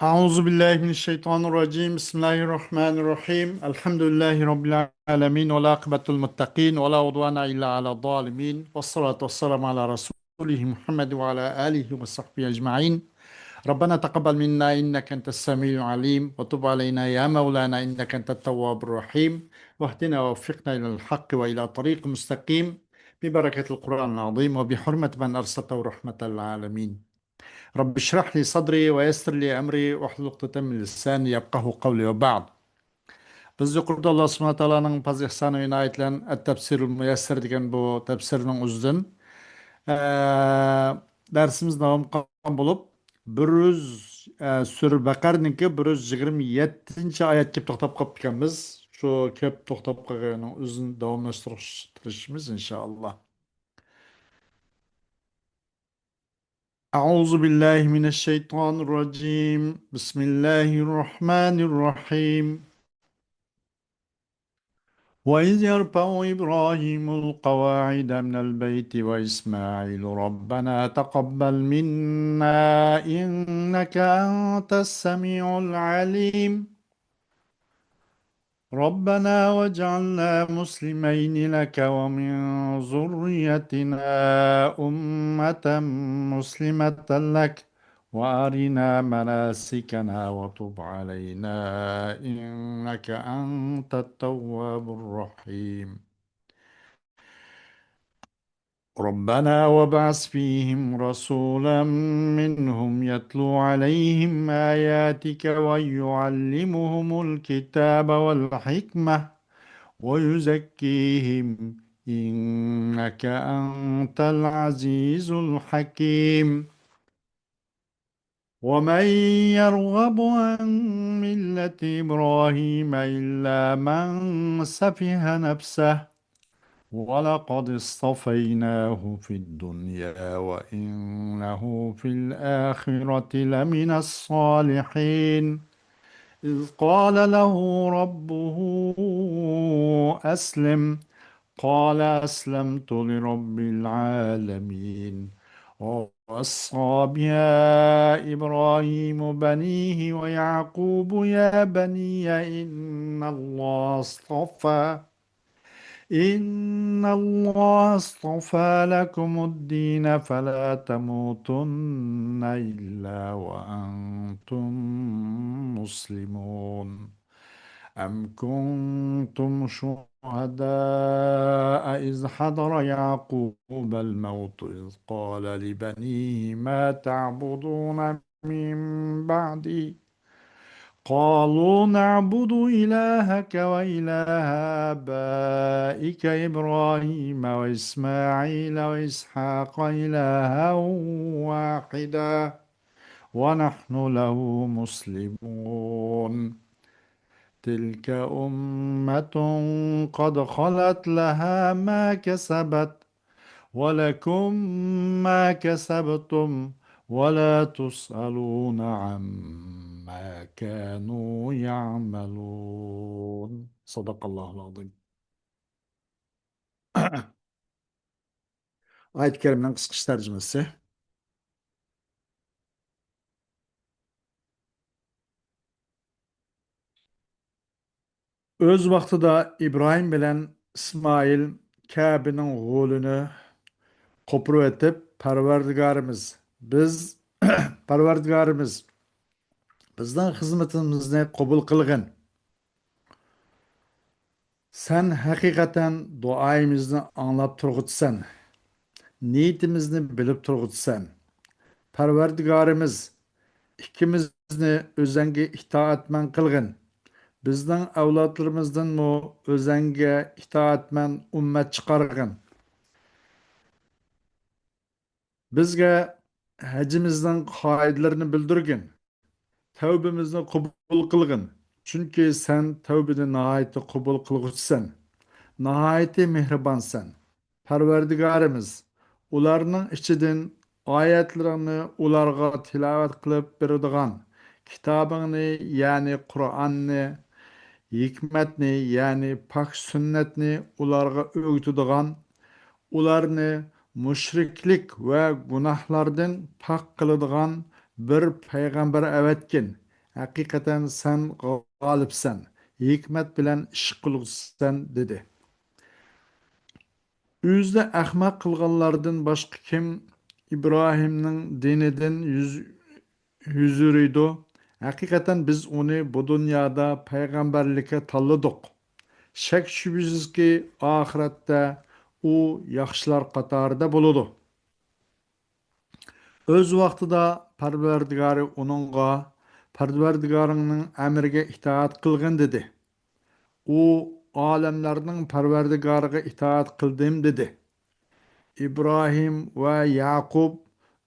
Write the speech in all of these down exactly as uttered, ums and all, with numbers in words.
أعوذ بالله من الشيطان الرجيم. بسم الله الرحمن الرحيم. الحمد لله رب العالمين، والعاقبة للمتقين، ولا عدوان إلا على الظالمين، والصلاة والسلام على رسوله محمد وعلى آله وصحبه أجمعين. ربنا تقبل منا إنك أنت السميع العليم، وتب علينا يا مولانا إنك أنت التواب الرحيم، واهدنا ووفقنا إلى الحق وإلى طريق مستقيم، ببركة القرآن العظيم وبحرمة من أرسلته رحمة للعالمين. رب اشرح لي صدري ويسر لي أمري واحلل عقدة من لساني يفقهوا قولي وبعد. بىز يۇقىرىدا ئاللا سۇبھانەھۇ تائالانىڭ پاز ئېھسانى ۋە ئىنايىتى بىلەن ئەت-تەپسىرۇل مۇيەسسەر دېگەن بۇ تەپسىرنىڭ ئۆزىدىن، ئە، دەرسىمىز داۋام قىلغان بولۇپ، بىر يۈز، ئە، سۈرە بەقەرىنىڭكى بىر يۈز يىگىرمە يەتتىنچى ئايەتكە كېلىپ توختاپ قاپتىكەنمىز. شۇ كېلىپ توختاپ قالغىنىنىڭ ئۆزىنى داۋاملاشتۇرۇشقا تىرىشىمىز، ئىنشائاللا. أعوذ بالله من الشيطان الرجيم. بسم الله الرحمن الرحيم. وإذ يرفع إبراهيم القواعد من البيت وإسماعيل ربنا تقبل منا إنك أنت السميع العليم. ربنا واجعلنا مسلمين لك ومن ذريتنا أمة مسلمة لك وأرنا مناسكنا وتب علينا إنك أنت التواب الرحيم. ربنا وابعث فيهم رسولا منهم يتلو عليهم آياتك ويعلمهم الكتاب والحكمة ويزكيهم إنك أنت العزيز الحكيم. ومن يرغب عن ملة إبراهيم إلا من سفه نفسه ولقد اصطفيناه في الدنيا وإنه في الآخرة لمن الصالحين. إذ قال له ربه أسلم قال أسلمت لرب العالمين. ووصى بها إبراهيم بنيه ويعقوب يا بني إن الله اصطفى إن الله اصطفى لكم الدين فلا تموتن إلا وأنتم مسلمون. أم كنتم شهداء إذ حضر يعقوب الموت إذ قال لبنيه ما تعبدون من بعدي قالوا نعبد إلهك وإله آبائك إبراهيم وإسماعيل وإسحاق إلها واحدا ونحن له مسلمون. تلك أمة قد خلت لها ما كسبت ولكم ما كسبتم ولا تسألون عما كانوا يعملون. صدق الله العظيم. ئايەت كەرىمىنىڭ قىسقىچە تەرجىمىسى. ئۆز ۋاقتىدا ئىبراھىم بىلەن ئىسمائىل كەبىنىڭ غولىنى قوپۇرۇۋېتىپ، پەرۋەردىگارىمىز، بىز، پەرۋەردىگارىمىز، بىزنىڭ خىزمىتىمىزنى قوبۇل قىلغىن. سەن ھەقىقەتەن دۇئايىمىزنى ئاڭلاپ تۇرغۇچىسەن، نىيىتىمىزنى بىلىپ تۇرغۇچىسەن. پەرۋەردىگارىمىز، ئىككىمىزنى ئۆزەڭگە ئىتائەتمەن قىلغىن، بىزنىڭ ئەۋلادلىرىمىزدىنمۇ ئۆزەڭگە ئىتائەتمەن ئۈممەت چىقارغىن. بىزگە ھەجىمىزنىڭ قائىدىلىرىنى بىلدۈرگىن. تەۋبىمىزنى قوبۇل قىلغىن، چۈنكى سەن تەۋبىنى ناھايىتى قوبۇل قىلغۇچىسەن، ناھايىتى مېھرىبانسەن. پەرۋەردىگارىمىز، ئۇلارنىڭ ئىچىدىن ئايەتلىرىڭنى ئۇلارغا تىلاۋەت قىلىپ بېرىدىغان، كىتابىڭنى، يەنى قۇرئاننى، ھېكمەتنى، يەنى پاك سۈننەتنى ئۇلارغا ئۆگىتىدىغان، ئۇلارنى مۇشرىكلىك ۋە گۇناھلاردىن پاك قىلىدىغان بىر پەيغەمبەر ئەۋەتكىن. ھەقىقەتەن سەن غالىبسەن، ھېكمەت بىلەن ئىش قىلغۇچىسەن، دېدى. ئۆزىنى ئەخمەق قىلغانلاردىن باشقا كىم ئىبراھىمنىڭ دىنىدىن يۈز، يۈز ئۆرۈيدۇ؟ ھەقىقەتەن بىز ئۇنى بۇ دۇنيادا پەيغەمبەرلىككە تاللىدۇق. شەك-شۈبھىسىزكى، ئاخىرەتتە ئۇ ياخشىلار قاتارىدا بولىدۇ. ئۆز ۋاقتىدا پەرۋەردىگارى ئۇنىڭغا، پەرۋەردىگارىڭنىڭ ئەمرىگە ئىتائەت قىلغىن، دېدى. ئۇ، ئالەملەرنىڭ پەرۋەردىگارىغا ئىتائەت قىلدىم، دېدى. ئىبراھىم ۋە يەقۇب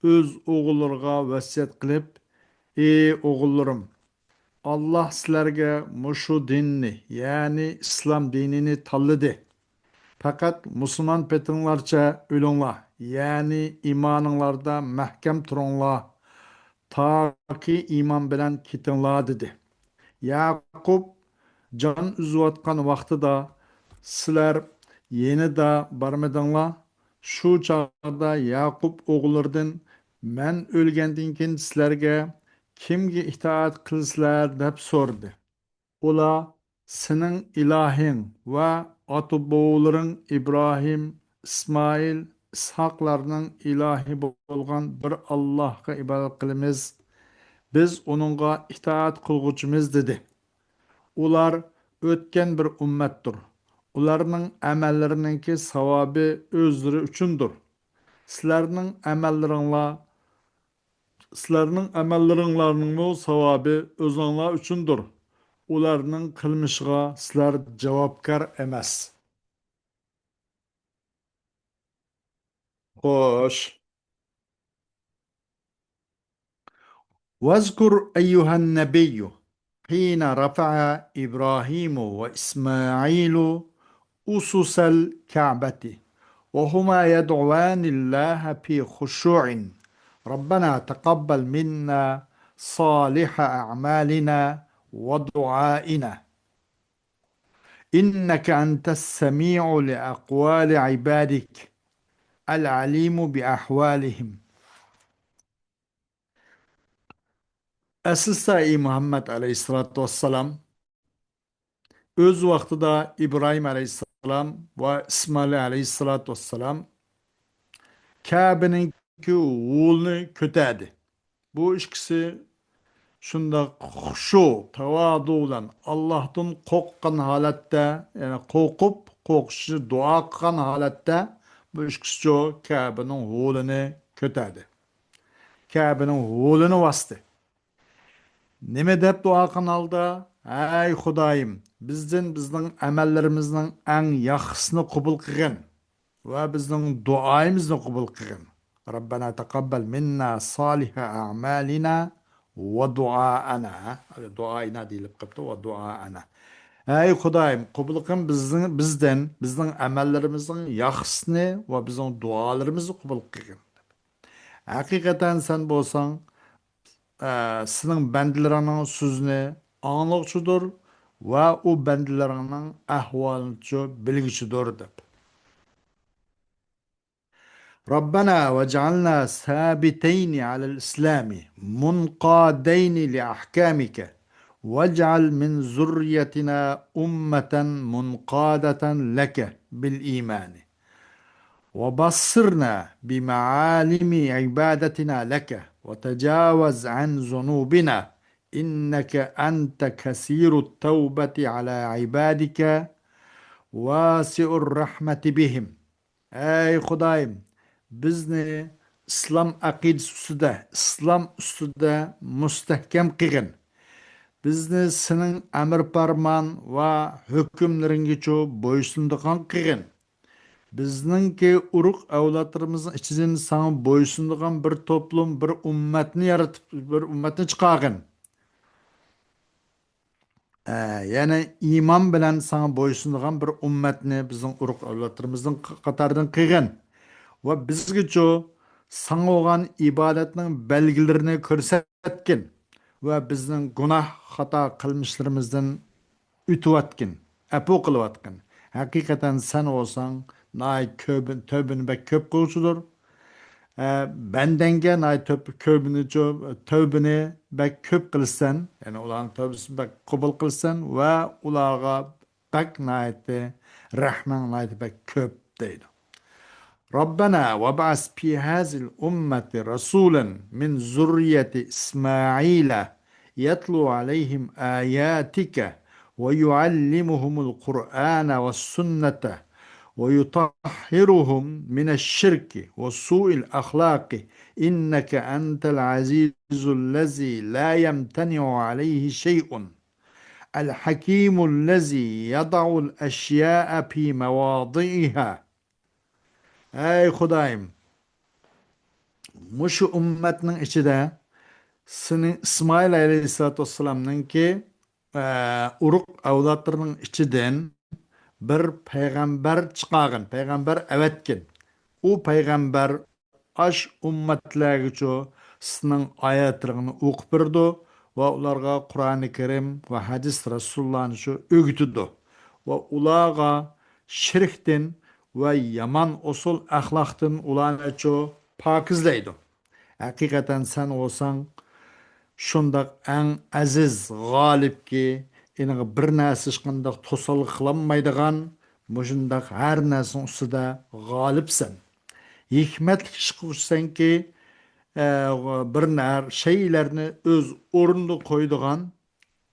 ئۆز ئوغۇللىرىغا ۋەسىيەت قىلىپ، ئى ئوغۇللىرىم، ئاللاھ سىلەرگە مۇشۇ دىننى، يەنى ئىسلام دىنىنى تاللىدى. پەقەت مۇسۇلمان پېتىڭلارچە ئۆلۈڭلار، يەنى ئىمانىڭلاردا مەھكەم تۇرۇڭلار، تاكى ئىمان بىلەن كېتىڭلار، دېدى. يەقۇب جان ئۈزۈۋاتقان ۋاقتىدا سىلەر يېنىدا بارمىدىڭلار؟ شۇ چاغدا يەقۇب ئوغۇللىرىدىن، مەن ئۆلگەندىن كېيىن سىلەرگە كىمگە ئىتائەت قىلىسىلەر؟ دەپ سورىدى. ئۇلار، سېنىڭ ئىلاھىڭ ۋە ئاتا-بوۋىلىرىڭ ئىبراھىم، ئىسمائىل، ئىسھاقلارنىڭ ئىلاھى بولغان بىر ئاللاھقا ئىبادەت قىلىمىز. بىز ئۇنىڭغا ئىتائەت قىلغۇچىمىز، دېدى. ئۇلار ئۆتكەن بىر ئۈممەتتۇر. ئۇلارنىڭ ئەمەللىرىنىڭكى ساۋابى ئۆزلىرى ئۈچۈندۇر. سىلەرنىڭ ئەمەللىرىڭلار، سىلەرنىڭ ئەمەللىرىڭلارنىڭمۇ ساۋابى ئۆزۈڭلار ئۈچۈندۇر. ئۇلارنىڭ قىلمىشىغا سىلەر جاۋابكار ئەمەس. خوش. واذكر أيها النبي حين رفع إبراهيم وإسماعيل أسس الكعبة وهما يدعوان الله في خشوع: ربنا تقبل منا صالح أعمالنا ودعائنا إنك أنت السميع لأقوال عبادك العليم بأحوالهم. ئەسلىسە، ئى مۇھەممەد ئەلەيھىسسالاتۇ ۋەسسالام، ئۆز ۋاقتىدا ئىبراھىم ئەلەيھىسسالام ۋە ئىسمائىل ئەلەيھىسسالاتۇ ۋەسسالام كەبىنىڭكى ھولىنى كۆتەردى. بۇ ئىككىسى شۇنداق خۇشۇ، تاۋادۇ بىلەن، ئاللاھتىن قورققان ھالەتتە، يەنى قورقۇپ، قورقۇشى دۇئا قىلغان ھالەتتە بۇ ئىككىسىچۇ كەبىنىڭ ھولىنى كۆتەردى. كەبىنىڭ ھولىنى باستى. نېمە دەپ دۇئا قىلغان ھالدا؟ ھەي خۇدايىم، بىزدىن بىزنىڭ ئەمەللىرىمىزنىڭ ئەڭ ياخشىسىنى قوبۇل قىلغىن ۋە بىزنىڭ دۇئايىمىزنى قوبۇل قىلغىن. ربنا تقبل منا صالح أعمالنا ودعاءنا. دۇئائىنا دېيىلىپ قېپتۇ، ودعاءنا. ھەي خۇدايىم، قوبۇل قىلغىن بىزنىڭ، بىزدىن بىزنىڭ ئەمەللىرىمىزنىڭ ياخشىسىنى ۋە بىزنىڭ دۇئالىرىمىزنى قوبۇل قىلغىن. ھەقىقەتەن سەن بولساڭ، ئە، سېنىڭ بەندىلىرىڭنىڭ سۆزىنى ئاڭلىغۇچىدۇر ۋە ئۇ بەندىلىرىڭنىڭ ئەھۋالىنىچۇ بىلگۈچىدۇر، دەپ. ربنا واجعلنا ثابتين على الإسلام منقادين لأحكامك واجعل من ذريتنا أمة منقادة لك بالإيمان وبصرنا بمعالم عبادتنا لك وتجاوز عن ذنوبنا إنك أنت كثير التوبة على عبادك واسع الرحمة بهم. ئەي خۇدايىم، بىزنى ئىسلام ئەقىدىسى ئۈستىدە، ئىسلام ئۈستىدە مۇستەھكەم قىلغىن. بىزنى سېنىڭ ئەمر پەرمان ۋە ھۆكۈملىرىڭگىچۇ بويسۇنىدىغان قىلغىن. بىزنىڭكى ئۇرۇق ئەۋلادلىرىمىزنىڭ ئىچىدىن ساڭا بويسۇنىدىغان بىر توپلۇم، بىر ئۈممەتنى يارىتىپ، بىر ئۈممەتنى چىقارغىن. ئە، يەنى ئىمان بىلەن ساڭا بويسۇنىدىغان بىر ئۈممەتنى بىزنىڭ ئۇرۇق ئەۋلادلىرىمىزنىڭ ق-، قاتارىدىن قىلغىن. ۋە بىزگىچۇ ساڭا بولغان ئىبادەتنىڭ بەلگىلىرىنى كۆرسەتكىن. ۋە بىزنىڭ گۇناھ، خاتا قىلمىشلىرىمىزدىن ئۆتۈۋەتكىن، ئەپۇ قىلىۋەتكىن. ھەقىقەتەن سەن بولساڭ ناھايىتى كۆپ، تۆۋبىنى بەك كۆپ قىلغۇچىدۇر. ئە، بەندەڭگە ناھايىتى تۆپ-، كۆپىنچە تەۋبىنى بەك كۆپ قىلىسەن، يەنى ئۇلارنىڭ تەۋبىسىنى بەك قوبۇل قىلىسەن ۋە ئۇلارغا بەك ناھايىتى رەھمىڭ ناھايىتى بەك كۆپ دەيدۇ. ربنا وابعث في هذه الأمة رسولا من ذرية إسماعيل يتلو عليهم آياتك ويعلمهم القرآن والسنة ويطهرهم من الشرك وسوء الأخلاق إنك أنت العزيز الذي لا يمتنع عليه شيء الحكيم الذي يضع الأشياء في مواضعها. ئەي خۇدايىم، مۇشۇ ئۈممەتنىڭ ئىچىدە سېنىڭ ئىسمائىل ئەلەيھىسسالاتۇ ۋەسسالامنىڭكى، ئە، ئۇرۇق ئەۋلادلىرىنىڭ ئىچىدىن بىر پەيغەمبەر چىقارغىن، پەيغەمبەر ئەۋەتكىن. ئۇ پەيغەمبەر ئاش ئۈممەتلەرگىچۇ سېنىڭ ئايەتلىرىڭنى ئوقۇپ بېرىدۇ ۋە ئۇلارغا قۇرئانى كەرىم ۋە ھەدىس رەسۇلۇللانىچۇ ئۆگىتىدۇ ۋە ئۇلارغا شىركتىن ۋە يامان ئۇسۇل ئەخلاقتىن ئۇلارنىچۇ پاكىزلەيدۇ. ھەقىقەتەن سەن بولساڭ شۇنداق ئەڭ ئەزىز، غالىبكى، ئېنىڭ بىر نەرسە ھېچقانداق توسالغۇ قىلالمايدىغان، مۇشۇنداق ھەر نەرسىنىڭ ئۈستىدە غالىبسەن. ھېكمەتلىك ئىش قىلغۇچىسەنكى، ئە، بىر نەر-، شەيلەرنى ئۆز ئورنىدا قويىدىغان،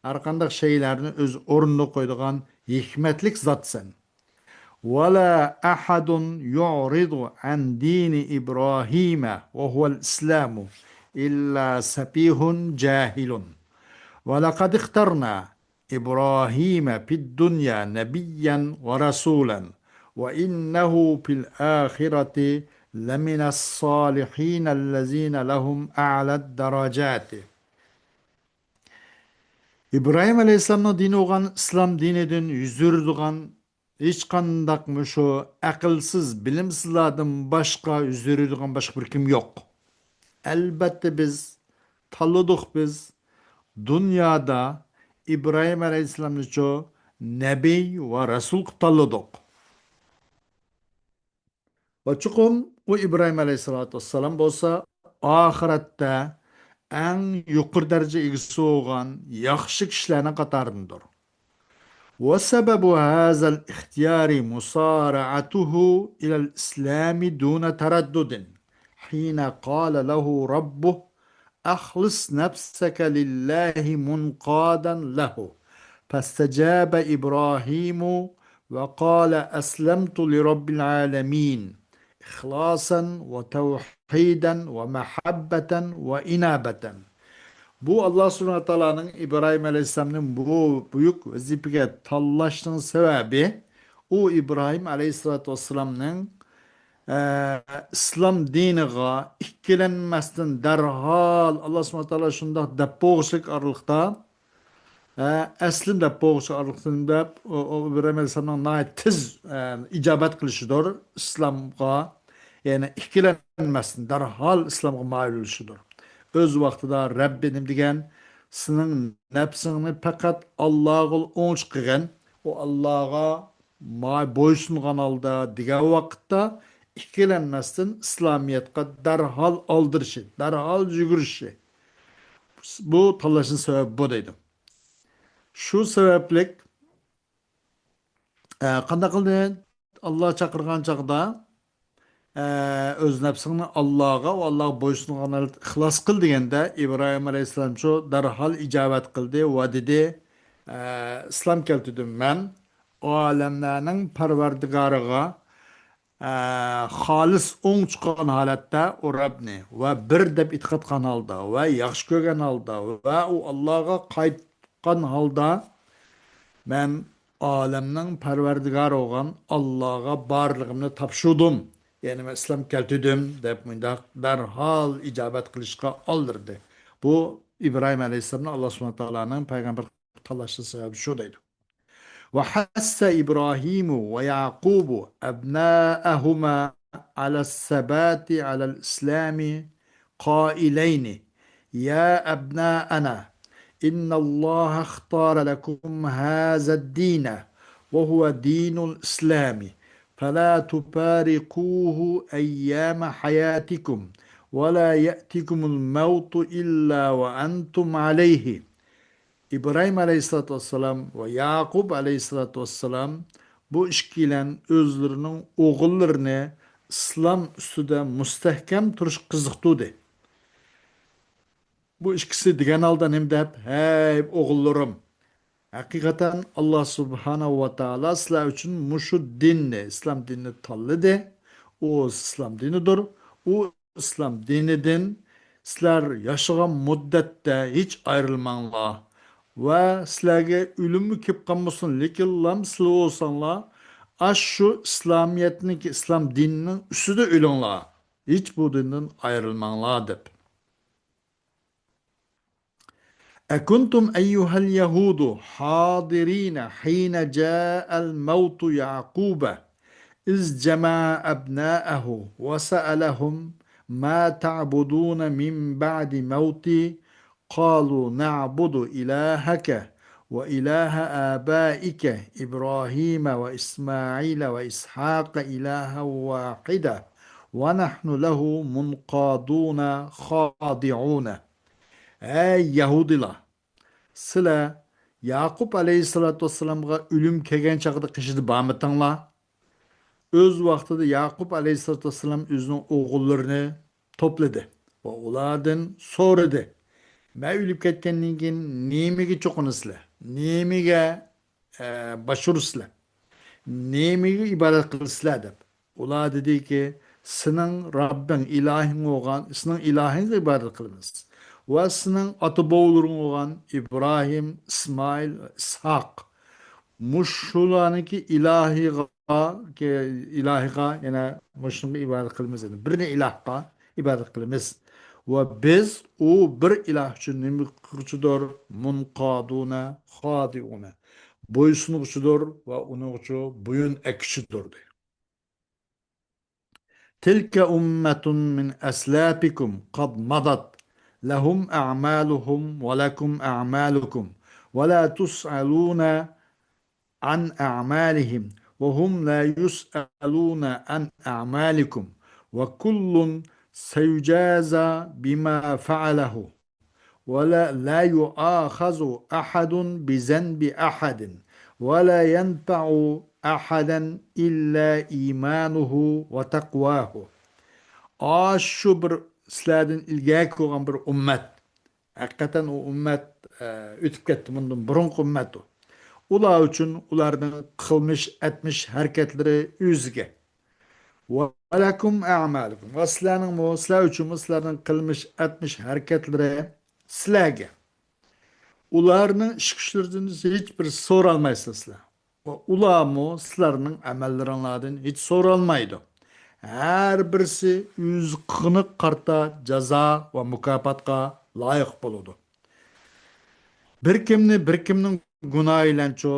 ھەرقانداق شەيلەرنى ئۆز ئورنىدا قويىدىغان ھېكمەتلىك زاتسەن. ولا أحد يعرض عن دين إبراهيم وهو الإسلام إلا سفيه جاهل. ولقد اخترنا إبراهيم في الدنيا نبيا ورسولا وإنه في الآخرة لمن الصالحين الذين لهم أعلى الدرجات. ئىبراھىم ئەلەيھىسسالامنىڭ دىنى بولغان ئىسلام دىنىدىن يۈز ئۆرۈيدىغان، ھېچقانداق مۇشۇ ئەقىلسىز، بىلىمسىزلاردىن باشقا يۈز ئۆرۈيدىغان باشقا بىر كىم يوق. ئەلبەتتە بىز تاللىدۇق، بىز دۇنيادا ئىبراھىم ئەلەيھىسسالامنىچۇ نەبىي ۋە رەسۇل قىلىپ تاللىدۇق. ۋە چوقۇم ئۇ ئىبراھىم ئەلەيھىسسالاتۇ ۋەسسالام بولسا ئاخىرەتتە ئەڭ يۇقىرى دەرىجە ئىگىسى بولغان ياخشى كىشىلەرنىڭ قاتارىدىندۇر. وسبب هذا الاختيار مصارعته إلى الإسلام دون تردد حين قال له ربه أخلص نفسك لله منقادا له. فاستجاب إبراهيم وقال أسلمت لرب العالمين إخلاصا وتوحيدا ومحبة وإنابة. بۇ ئاللا سۇبھانەھۇ ۋە تائالانىڭ ئىبراھىم ئەلەيھىسسالامنى بۇ بۈيۈك ۋەزىپىگە تاللاشنىڭ سەۋەبى، ئۇ ئىبراھىم ئەلەيھىسسالاتۇ ۋەسسالامنىڭ ئە، ئىسلام دىنىغا ئىككىلەنمەستىن دەرھال، ئاللا سۇبھانەھۇ ۋە تائالا شۇنداق دەپ بولغۇچىلىك ئارىلىقتا، ئە، ئەسلىم دەپ بولغۇچىلىك ئارىلىقتىن دەپ، ئۇ، ئۇ ئىبراھىم ئەلەيھىسسالامنىڭ ناھايىتى تېز، ئە، ئىجابەت قىلىشىدۇر ئىسلامغا، يەنى ئىككىلەنمەستىن دەرھال ئىسلامغا مايىل بولۇشىدۇر. ئۆز ۋاقتىدا رەببى نېمە دېگەن؟ سېنىڭ نەپسىڭنى پەقەت ئاللاغا ئوڭچە قىلغىن، ئۇ ئاللاغا ما-، بويسۇنغان ھالدا دېگەن ۋاقىتتا ئىككىلەنمەستىن ئىسلامىيەتقە دەرھال ئالدىرىشى، دەرھال يۈگۈرۈشى. بۇ تاللاشنىڭ سەۋەبى بۇ دەيدۇ. شۇ سەۋەبلىك، ئە، قانداق قىلدى؟ ئاللا چاقىرغان چاغدا، ئە، ئۆز نەپسىڭنى ئاللاغا، ئۇ ئاللاغا بويسۇنغان ھالەتتە ئىخلاس قىل دېگەندە، ئىبراھىم ئەلەيھىسسالامچۇ دەرھال ئىجابەت قىلدى ۋە دېدى، ئە، ئىسلام كەلتۈردۈم مەن. ئالەملەرنىڭ پەرۋەردىگارىغا، ئە، خالىس ئوڭ چىققان ھالەتتە ئۇ رەبنى ۋە بىر دەپ ئېتىقاد قىلغان ھالدا ۋە ياخشى كۆرگەن ھالدا ۋە ئۇ ئاللاغا قايتقان ھالدا، مەن ئالەمنىڭ پەرۋەردىگارى بولغان ئاللاغا بارلىقىمنى تاپشۇردۇم، يەنى مەن ئىسلام كەلتۈردۈم دەپ مۇنداق دەرھال ئىجابەت قىلىشقا ئالدىردى. بۇ ئىبراھىم ئەلەيھىسسالامنى ئاللا سۇبھانەھۇ ۋە تائالانىڭ پەيغەمبەر تاللاشنىڭ سەۋەبى شۇ دەيدۇ. وحث إبراهيم ويعقوب أبناءهما على الثبات على الإسلام قائلين: يا أبناءنا، إن الله اختار لكم هذا الدين وهو دين الإسلام، فلا تفارقوه أيام حياتكم ولا يأتكم الموت إلا وأنتم عليه. ئىبراھىم ئەلەيھىسسالاتۇ ۋەسسالام ۋە ياقۇپ ئەلەيھىسسالاتۇ ۋەسسالام بۇ ئىككىيلەن ئۆزلىرىنىڭ ئوغۇللىرىنى ئىسلام ئۈستىدە مۇستەھكەم تۇرۇشقا قىزىقتۇردى. بۇ ئىككىسى دېگەن ھالدا نېمە دەپ، ھەي ئوغۇللىرىم، ھەقىقەتەن ئاللا سۇبھانەھۇ ۋە تائالا سىلەر ئۈچۈن مۇشۇ دىننى، ئىسلام دىنىنى تاللىدى. ئۇ ئىسلام دىنىدۇر. ئۇ ئىسلام دىنىدىن سىلەر ياشىغان مۇددەتتە ھېچ ئايرىلماڭلار ۋە سىلەرگە ئۆلۈممۇ كېلىپ قالمىسۇن، لېكىنلا سىلەر بولساڭلار ئاشۇ ئىسلامىيەتنىڭكى، ئىسلام دىنىنىڭ ئۈستىدە ئۆلۈڭلار، ھېچ بۇ دىندىن ئايرىلماڭلار دەپ. أكنتم أيها اليهود حاضرين حين جاء الموت يعقوب إذ جمع أبناءه وسألهم ما تعبدون من بعد موتي قالوا نعبد إلهك وإله آبائك إبراهيم وإسماعيل وإسحاق إلها واحدا ونحن له منقادون خاضعون. ئەي يەھۇدىيلار! سىلەر ياقۇپ ئەلەيھىسسالاتۇ ۋەسسالامغا ئۆلۈم كەلگەن چاغدا قېشىدا بارمىتىڭلار؟ ئۆز ۋاقتىدا ياقۇپ ئەلەيھىسسالاتۇ ۋەسسالام ئۆزىنىڭ ئوغۇللىرىنى توپلىدى ۋە ئۇلاردىن سورىدى، مەن ئۆلۈپ كەتكەندىن كېيىن نېمىگە چوقۇنىسىلەر؟ نېمىگە ئە، باش ئۇرىسىلەر؟ نېمىگە ئىبادەت قىلىسىلەر؟ دەپ. ئۇلار دېدىكى، سېنىڭ رەببىڭ، ئىلاھىڭ بولغان، سېنىڭ ئىلاھىڭغا ئىبادەت قىلىمىز. ۋە سېنىڭ ئاتا-بوۋىلىرىڭ بولغان ئىبراھىم، ئىسمائىل ۋە ئىسھاق. مۇشۇلارنىڭكى ئىلاھىغا، ئىلاھىغا، يەنە مۇشۇنىڭغا ئىبادەت قىلىمىز، يەنى بىرلا ئىلاھقا ئىبادەت قىلىمىز. ۋە بىز ئۇ بىر ئىلاھ ئۈچۈن نېمە قىلغۇچىدۇر؟ مۇنقادۇنە، خادىئۇنە. بويسۇنغۇچىدۇر ۋە ئۇنىڭغىچۇ بويۇن ئەگكۈچىدۇر، دەيدۇ. تلك أمة من أسلافكم قد مضت لهم أعمالهم ولكم أعمالكم ولا تسألون عن أعمالهم وهم لا يسألون عن أعمالكم وكل سيجازى بما فعله ولا، لا يؤاخذ أحد بذنب أحد ولا ينفع أحدا إلا إيمانه وتقواه. ئاشۇ بىر سىلەردىن ئىلگەركى بولغان بىر ئۈممەت، ھەقىقەتەن ئۇ ئۈممەت، ئە، ئۆتۈپ كەتتى، مۇندىن بۇرۇنقى ئۈممەت ئۇ. ئۇلار ئۈچۈن ئۇلارنىڭ قىلمىش، ئەتمىش ھەرىكەتلىرى ئۆزىگە. ولكم أعمالكم. ۋە سىلەرنىڭمۇ، سىلەر ئۈچۈنمۇ سىلەرنىڭ قىلمىش، ئەتمىش ھەرىكەتلىرى سىلەرگە. ئۇلارنىڭ ئىش-كۈچلىرىدىن ھېچ بىر سورالمايسىلەر سىلەر. ۋە ئۇلارمۇ سىلەرنىڭ ئەمەللىرىڭلاردىن ھېچ سورالمايدۇ. ھەر بىرسى ئۆز قىلغىنىغا قارىتا جازا ۋە مۇكاپاتقا لايىق بولىدۇ. بىر كىمنى بىر كىمنىڭ گۇناھى بىلەنچۇ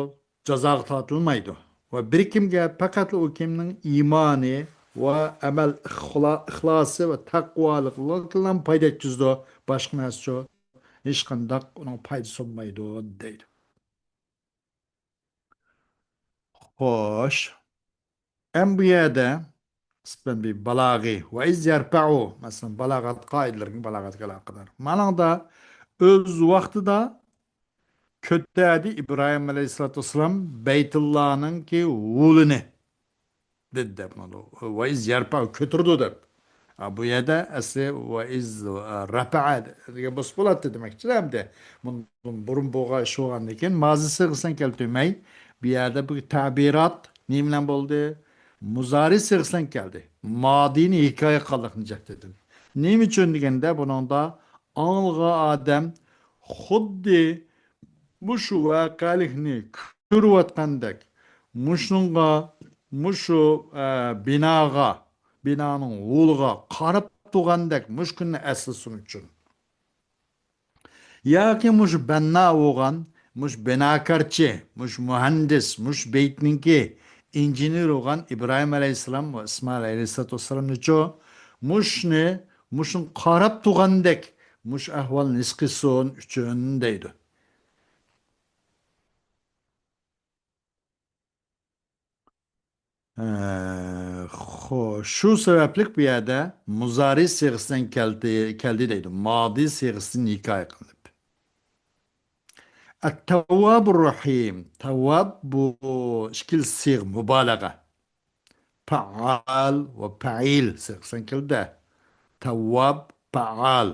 جازاغا تارتىلمايدۇ. ۋە بىر كىمگە پەقەتلا ئۇ كىمنىڭ ئىمانى ۋە ئەمەل ئىخلا-، ئىخلاسى ۋە تەقۋالىقلىقىلا پايدا يەتكۈزىدۇ. باشقا نەرسىچۇ ھېچقانداق ئۇنىڭ پايدىسى بولمايدۇ، دەيدۇ. خوش. ئەم بۇ يەردە قىسمەن بىر بالاغىي، ۋە ئىز يەرپەئۇ، مەسىلەن، بالاغەت قائىدىلىرىگە، بالاغەتكە ئالاقىدار. مانىڭدا ئۆز ۋاقتىدا كۆتەردى ئىبراھىم ئەلەيھىسسالاتۇ ۋەسسالام بەيتۇللانىڭكى ھولىنى. دېدى دەپ، ۋە ئىز يەرپەئۇ، كۆتۈرىدۇ دەپ. ئا، بۇ يەردە ئەسلى ۋە ئىز، ئا، رەپەئە دېگەن بولسا بولاتتى دېمەكچىدە ئەمدى. بۇندىن بۇرۇن بولغان ئىش بولغاندىن كېيىن مازى سىغىسىنى كەلتۈرمەي، بۇ يەردە بۇ تەبىرات نېمە بىلەن بولدى؟ مۇزارى سىغىسىنى كەلدى. مادىنى ھېكايە قىلغانلىقنى جەھەتتىن. نېمە ئۈچۈن دېگەندە، بۇنىڭدا ئاڭلىغان ئادەم خۇددى مۇشۇ ۋەقەلىكنى كۆرۈۋاتقاندەك، مۇشۇنىڭغا، مۇشۇ، ئە، بىناغا، بىنانىڭ ھولىغا قاراپ تۇرغاندەك مۇشۇ كۈننى ئەسلىسۇن ئۈچۈن. ياكى مۇشۇ بەننا بولغان، مۇشۇ بىناكارچى، مۇشۇ مۇھەندىس، مۇشۇ بەيتنىڭكى ئىنژېنېر بولغان ئىبراھىم ئەلەيھىسسالام ۋە ئىسمائىل ئەلەيھىسسالاتۇ ۋەسسالامنىچۇ، مۇشۇنى، مۇشۇنى قاراپ تۇرغاندەك مۇشۇ ئەھۋالنى ھېس قىلسۇن ئۈچۈن دەيدۇ. ئە، خو-، شۇ سەۋەبلىك بۇ يەردە مۇزارى سىيغىسىدىن كەلدى، كەلدى دەيدۇ. مادى سىيغىسىدىن ھېكايە قىلىنىپ. ئەت-تەۋۋابۇر رەھىم. تەۋۋاب بۇ ئىككىلىسى سىيغە مۇبالىغە. پەئال ۋە پەئىل سىيغىسىدىن كەلدى. تەۋۋاب، پەئال،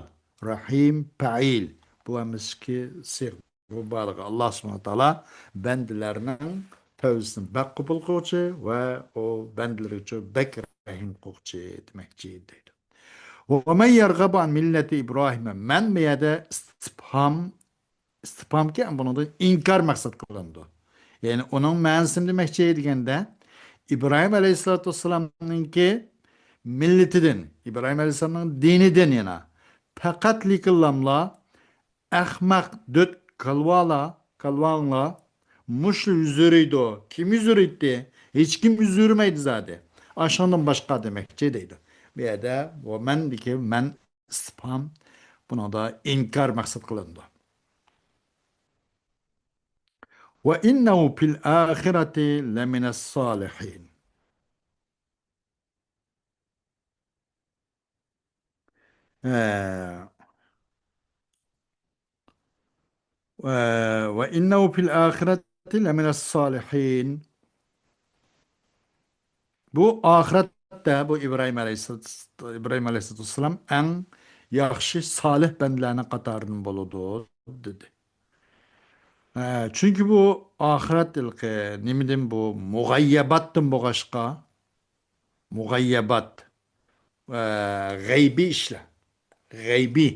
رەھىم، پەئىل. بۇ ھەممىسى سىيغە مۇبالىغە. ئاللا سۇبھانەھۇ ۋە تائالا بەندىلەرنىڭ تەۋبىسىنى بەك قوبۇل قىلغۇچى ۋە ئۇ بەندىلىرىگە بەك رەھىم قىلغۇچى دېمەكچى دەيدۇ. ۋە مەن يەرغەبۇ ئەن مىللەتى ئىبراھىم. مەن بۇ يەردە ئىستىپھام، ئىستىپھامكى بۇنىڭدا ئىنكار مەقسەت قىلىنىدۇ. يەنى ئۇنىڭ مەنىسى نېمە دېمەكچى دېگەندە، ئىبراھىم ئەلەيھىسسالاتۇ ۋەسسالامنىڭكى مىللىتىدىن، ئىبراھىم ئەلەيھىسسالامنىڭ دىنىدىن يەنە پەقەت لېكىنلاملا ئەخمەق، دۆت، كالۋالا، كالۋاڭلار مۇشۇ يۈز يۈرىدۇ. كىم يۈز يۈرىيتتى؟ ھېچكىم يۈز يۈرمەيدۇ زادى. ئاشۇنىڭدىن باشقا دېمەكچى دەيدۇ. بۇ يەردە ۋە مەندىكى مەن ئىستىپھام، بۇنىڭدا ئىنكار مەقسەت قىلىنىدۇ. وَإِنَّهُ فِي الْآخِرَةِ لَمِنَ الصَّالِحِينَ. ئە، ئە، وَإِنَّهُ فِي الْآخِرَةِ لَمِنَ الصَّالِحِينَ. بۇ ئاخىرەتتە بۇ ئىبراھىم ئەلەيھىسسالام، ئىبراھىم ئەلەيھىسسالام ئەڭ ياخشى سالىھ بەندىلەرنىڭ قاتارىدىن بولىدۇ، دېدى. ئە، چۈنكى بۇ ئاخىرەت ھېلىقى نېمىدىن، بۇ مۇغەييەباتتىن بولغاچقا، مۇغەييەبات، ئە، غەيبىي ئىشلار. غەيبىي،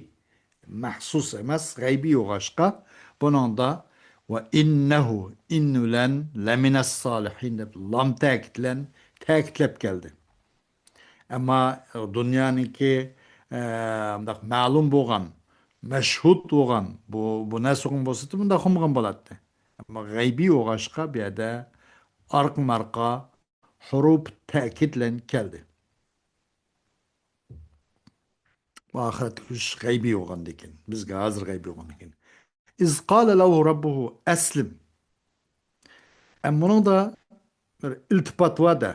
مەھسۇس ئەمەس، غەيبىي بولغاچقا، بۇنىڭدا ۋە ئىننەھۇ، ئىن بىلەن لەمىنەس سالىھىن دەپ لام تەكىت بىلەن تەكىتلەپ كەلدى. ئەمما دۇنيانىڭكى، ئە، مۇنداق مەلۇم بولغان، مەشھۇد بولغان، بۇ، بۇ نەرسە بولغان بولسا، بۇنداق بولمىغان بولاتتى. ئەمما غەيبىي بولغاچقا، بۇ يەردە ئارقا-مارقا ھۇرۇپ تەكىد بىلەن كەلدى. بۇ ئاخىرەتتىكى ئىش غەيبىي بولغاندىكىن، بىزگە ھازىر غەيبىي بولغاندىكىن. ئىز قالە لەھۇ رەببۇھۇ ئەسلىم. ئە، بۇنىڭدا بىر ئىلتىپات بار-دە.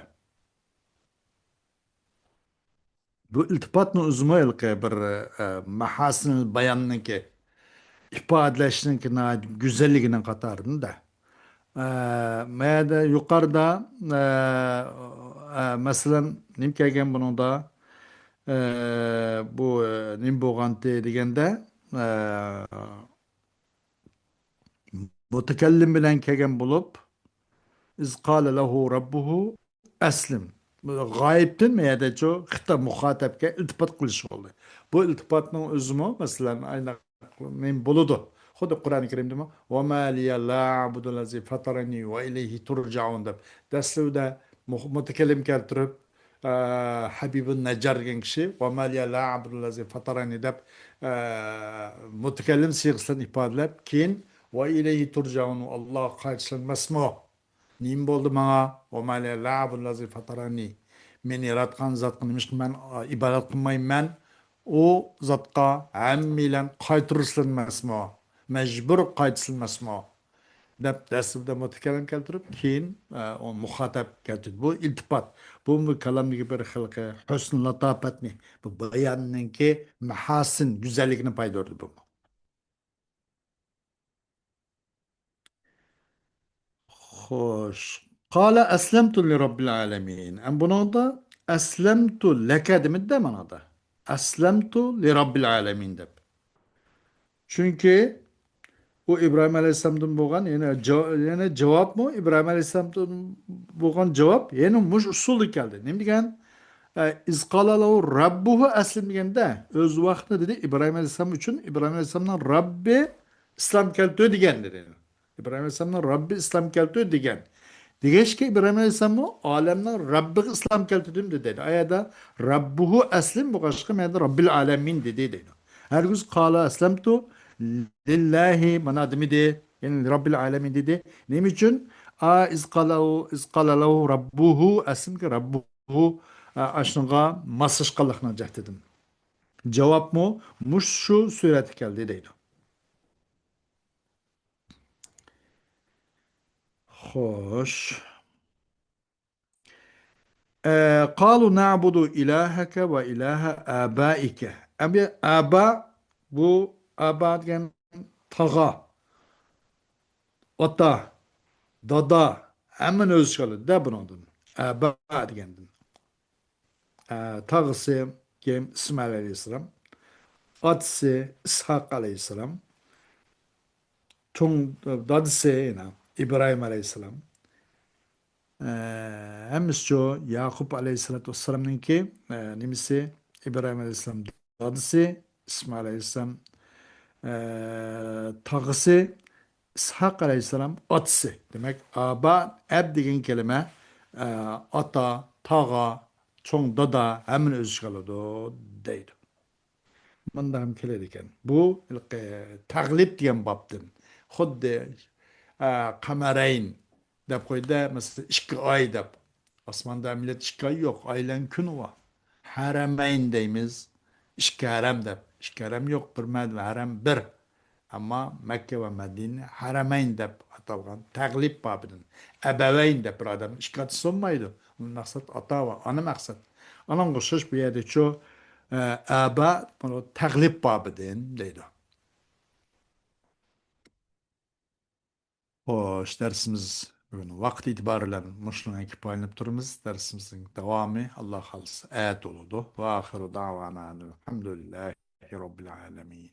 بۇ ئىلتىپاتنىڭ ئۆزىمۇ ھېلىقى بىر، ئە، مەھاسىنىل باياننىڭكى، ئىپادىلەشنىڭكى ناھايىتى گۈزەللىكىنىڭ قاتارىدىن-دە. ئە، مەيەدە يۇقىرىدا، ئە، ئە، مەسىلەن، نېمە كەلگەن بۇنىڭدا؟ ئە، بۇ، ئە، نېمە بولغانتى دېگەندە، ئە، مۇتەكەللىم بىلەن كەلگەن بولۇپ، ئىز قالە لەھۇ رەببۇھۇ ئەسلىم. غايىبتىن مەيەدەچۇ خىتاب مۇخاتەپكە ئىلتىپات قىلىش بولدى. بۇ ئىلتىپاتنىڭ ئۆزىمۇ، مەسىلەن، ئايناق نېمە بولىدۇ؟ خۇددى قۇرئان كەرىمدىمۇ، ۋە ما لىيە لا ئەبۇدۇ لەزى فەتەرەنى ۋە ئىلەيھى تۇرجەئۇن دەپ، دەسلىۋىدە مۇ-، مۇتەكەللىم كەلتۈرۈپ، ئە، ھەبىبۇن نەججار دېگەن كىشى، ۋە ما لىيە لا ئەبۇدۇ لەزى فەتەرەنى دەپ، ئە، مۇتەكەللىم سىيغىسىدىن ئىپادىلەپ، كېيىن، ۋە ئىلەيھى تۇرجەئۇن، ئاللاغا قايتىشلىنمەسمۇ؟ نېمە بولدى ماڭا؟ ۋە ما لىيە لا ئەبۇدۇ لەزى فەتەرەنى. مېنى ياراتقان زاتقا نېمىشقا مەن، ئا، ئىبادەت قىلمايمەن؟ ئۇ زاتقا ھەممەيلەن قايتۇرۇلسىلا ئەمەسمۇ؟ مەجبۇر قايتىسىلا ئەمەسمۇ؟ دەپ دەسلىپىدە مۇتەكەللىم كەلتۈرۈپ، كېيىن، ئە، ئۇ مۇخاتەپ كەلتۈردى. بۇ ئىلتىپات. بۇ، بۇ كالامدىكى بىر خىلقى ھۆسن لاتاپەتنى، بۇ باياننىڭكى مەھاسىن، گۈزەللىكىنى پايدىلىدى بۇ. خوش. قال أسلمت لرب العالمين. ئەم بۇنىڭدا أسلمت لك دېمىدى-دە مانا دا. أسلمت لرب العالمين دەپ. چۈنكى ئۇ ئىبراھىم ئەلەيھىسسالامدىن بولغان، يەنە جاۋ-، يەنە جاۋابمۇ ئىبراھىم ئەلەيھىسسالامدىن بولغان جاۋاب يەنە مۇشۇ ئۇسۇلدا كەلدى. نېمە دېگەن؟ ئە، إذ قال له ربه أسلم دېگەندە، ئۆز ۋاقتىدا دېدى، ئىبراھىم ئەلەيھىسسالام ئۈچۈن، ئىبراھىم ئەلەيھىسسالامنىڭ رەببى ئىسلام كەلتۈر دېگەن دېدى. ئىبراھىم ئەلەيھىسسالامنىڭ رەببى ئىسلام كەلتۈر دېگەن. دېگەچكە ئىبراھىم ئەلەيھىسسالاممۇ ئالەمنىڭ رەببىگە ئىسلام كەلتۈردۈم دېدى. ئايەدە رەببۇھۇ ئەسلىم بولغاچقا، مەندە رەببىل ئالەمىن دېدى دەيدۇ. ھەرگىز قال أسلمت لله مانا دېمىدى. يەنى رەببىل ئالەمىن دېدى. نېمە ئۈچۈن؟ ئا، إذ قال، إذ قال له ربه أسلم، رەببۇھۇ، ئا، ئاشۇنىڭغا ماسلاشقانلىقنىڭ جەھىتىدىن. جاۋابمۇ مۇشۇ سۈرەتتە كەلدى دەيدۇ. خوش. ئە، قالوا نعبد إلهك وإله آبائك. ئەمدى ئابا، بۇ ئابا دېگەن تاغا، ئاتا، دادا، ھەممىنى ئۆز ئىچىگە ئالىدۇ-دە بۇنىڭدىن. ئابا دېگەندىن. ئە، تاغىسى كىم؟ ئىسمائىل ئەلەيھىسسالام. ئاتىسى ئىسھاق ئەلەيھىسسالام. چوڭ دادىسى يەنە ئىبراھىم ئەلەيھىسسالام. ئە، ھەممىسىچۇ ياقۇپ ئەلەيھىسسالاتۇ ۋەسسالامنىڭكى، ئە، نېمىسى؟ ئىبراھىم ئەلەيھىسسالام دادىسى، ئىسمائىل ئەلەيھىسسالام، ئە، تاغىسى، ئىسھاق ئەلەيھىسسالام ئاتىسى. دېمەك، ئابا، ئەب دېگەن كەلىمە، ئە، ئاتا، تاغا، چوڭ دادا، ھەممىنى ئۆز ئىچىگە ئالىدۇ دەيدۇ. مۇنداق ھەم كېلىدىكەن. بۇ ھېلىقى تەغلىب دېگەن بابتىن. خۇددى، ئە، قەمەرەين دەپ قويدى، مەسىلەن، ئىككى ئاي دەپ. ئاسماندا ئەمەلىيەتتە ئىككى ئاي يوق، ئايلەن كۈن بار. ھەرەمەين دەيمىز، ئىككى ھەرەم دەپ. ئىككى ھەرەم يوق، بىر مەدىنە ھەرەم بىر. ئەمما مەككە ۋە مەدىنە ھەرەمەين دەپ ئاتالغان، تەغلىب بابىدىن. ئەبەۋەين دەپ بىر ئادەمنىڭ ئىككى ئاتىسى بولمايدۇ. مەقسەت ئاتا ۋە ئانا مەقسەت. ئانىڭغا ئوخشاش بۇ يەردىچۇ، ئە، ئابا، بۇنى تەغلىب بابىدىن دەيدۇ. خوش، دەرسىمىز بۈگۈن ۋاقىت ئېتىبارى بىلەن مۇشۇنىڭغا كۇپايىلىنىپ تۇرىمىز. دەرسىمىزنىڭ داۋامى، ئاللا خالىسا، ئەتە بولىدۇ. ۋە ئاخىرۇ دەۋانا ئەنىل ھەمدۇلىللاھى رەببىل ئالەمىن.